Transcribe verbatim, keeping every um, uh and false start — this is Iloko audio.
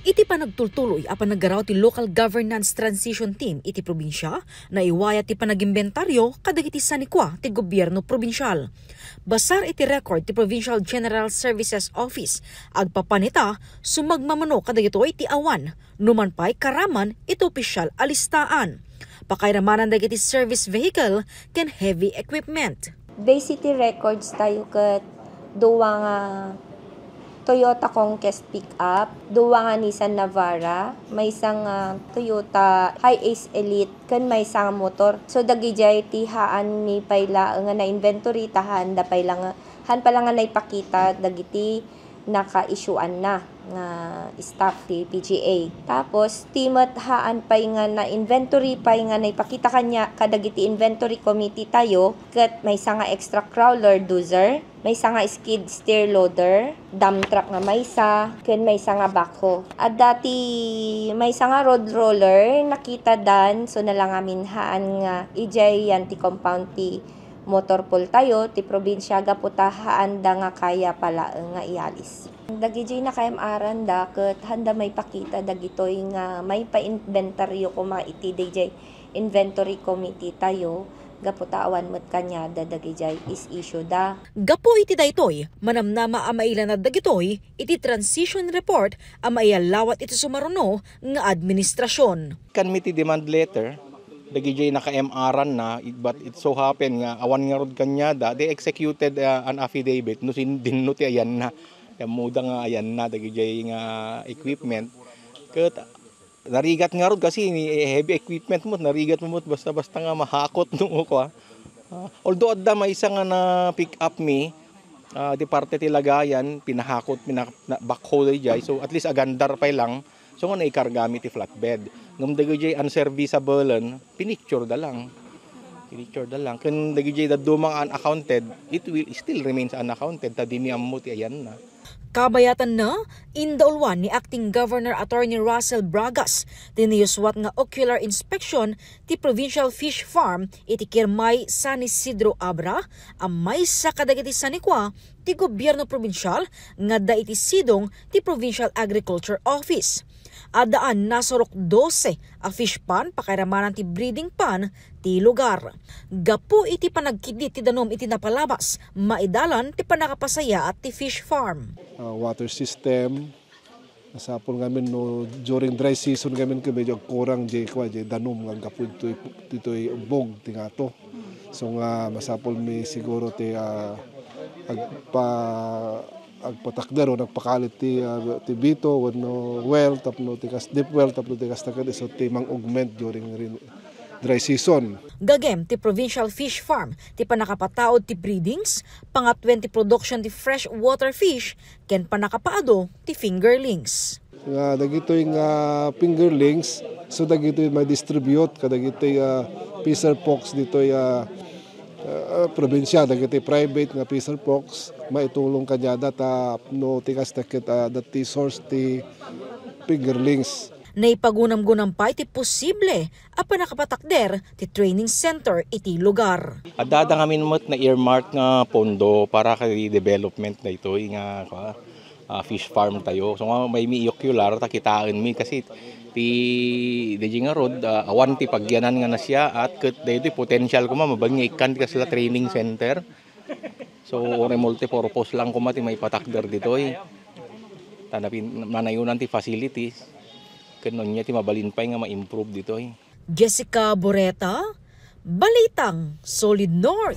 Iti panagtultuloy a panagaraw ti Local Governance Transition Team iti probinsia, naiwayat ti panagimbentaryo kadagiti sanikua ti gobierno probinsial. Basar iti record ti Provincial General Services Office, agpapan ita sumagmamano kadagitoy ti awan, numan pay karaman iti opisyal a listaan. Pakairamanan dagiti service vehicle ken heavy equipment. Based iti records tayo ket dua nga Toyota Conquest pickup, dua nga Nissan Navara, maysa nga Toyota Hiace Elite, ken maysa nga motor. So, dagidiay ti haan mi pay laeng nga na-inventory, ta haanda pay la nga, haan pay la nga naipakita dagiti naka-issueanna nga staff ti P G A. Tapos, ti met haan pay nga na-inventory pay nga naipakita kaniak kadagiti inventory committee tayo, ket maysa nga extra crawler dozer, maysa nga skid steer loader, dump truck nga maysa, ken maysa nga backhoe. Adda ti maysa nga road roller, nakitadan, so nalangamin haan nga idiay yan ti compound ti motor pool tayo, ti probinsia gapu ta haanda nga kaya pay laeng nga ialis. Dagidiay naka-M R-an da ket haanda maipakita dagitoy nga maipaimbentaryo koma iti daydiay inventory committee tayo gapu ta awan met kaniada dagidiay is-issue da. Gapu iti daytoy, manamnama a mailanad dagitoy iti transition report a maiyallawat iti sumaruno nga administrasyon. Kan mi ti demand letter, dagidiay naka-M R-an na, but it so happen nga awan ngarud kaniada, they executed, uh, an affidavit no sindin no ti ayanna. Ammoda nga ayanna dagidiay nga equipment. Ket narigat ngarud kasi ni heavy equipment met, narigat met basta-basta nga mahakot no kua. Ah, although adda maysa nga na-pick up mi, ah, di parte ti Lagayan, pinahakot, pina-, na-, backhoe daydiay. So, at least agandar pay lang. So, nga naikarga mi ti flatbed. Ngem dagiti unserviceable, pinicture da lang. Pinicture da lang. Ken dagiti dadduma nga unaccounted, it will still remains unaccounted, ta di mi ammo ti ayanna. Kabayatanna, indauluan ni Acting Governor Attorney Russell Bragas ti nayuswat nga ocular inspection ti Provincial Fish Farm iti Kirmay, San Isidro Abra, a maysa kadagiti sanikua ti gobierno probinsial nga adda iti sidong ti Provincial Agriculture Office. Addaan nasurok dose a fish pond pakairamanan ti breeding pond ti lugar. Gapu iti panagkiddi ti danum iti napalabas, maidalan ti pannakapasayaat ti fish farm. Uh, water system, masapul ngamin no during dry season ngamin ket medyo agkurang diay kua, diay danum nga aggapu ditoy, ditoy ubbog ti ngato. So nga masapul mi siguro ti, ah, agpa-, agpatakder o agpakalit ti, ah, ti bito wenno well tapno ti kas-, deep well tapno ti kasta ket isu ti mang-augment during rain, dry season. Gagem ti Provincial Fish Farm ti pannakapataud ti breedings, pangatuen ti production ti fresh water fish, ken pannakapaadu ti fingerlings. Nga dagitoy nga fingerlings, so dagitoy madistribute kadagitoy, ah, fisher folks ditoy, ah, ah, probinsya, dagitoy private nga fisher folks, maitulong kaniada ta no ti kasta ket, ah, adda ti source ti fingerlings. Naipagunamgunam pay ti posible a pannakapatakder ti training center iti lugar. Adda, adda ngamin met na-earmark nga pondo para kay development daytoy nga, kua, ah, fish farm tayo. So, nga may mi ocular, ta kitaen mi kasi ti, di ngarud, ah, awan ti pagyanan nga nasiaat, ket daytoy potential koma, mabalin nga ikkan ti kasla training center. So, uray multipurpose lang koma ti maipatakder ditoy. Ta napin-, manayunan ti facilities. Ken no ania ti mabalin pay nga ma-improve ditoy. Jessica Boreta, Balitang Solid North.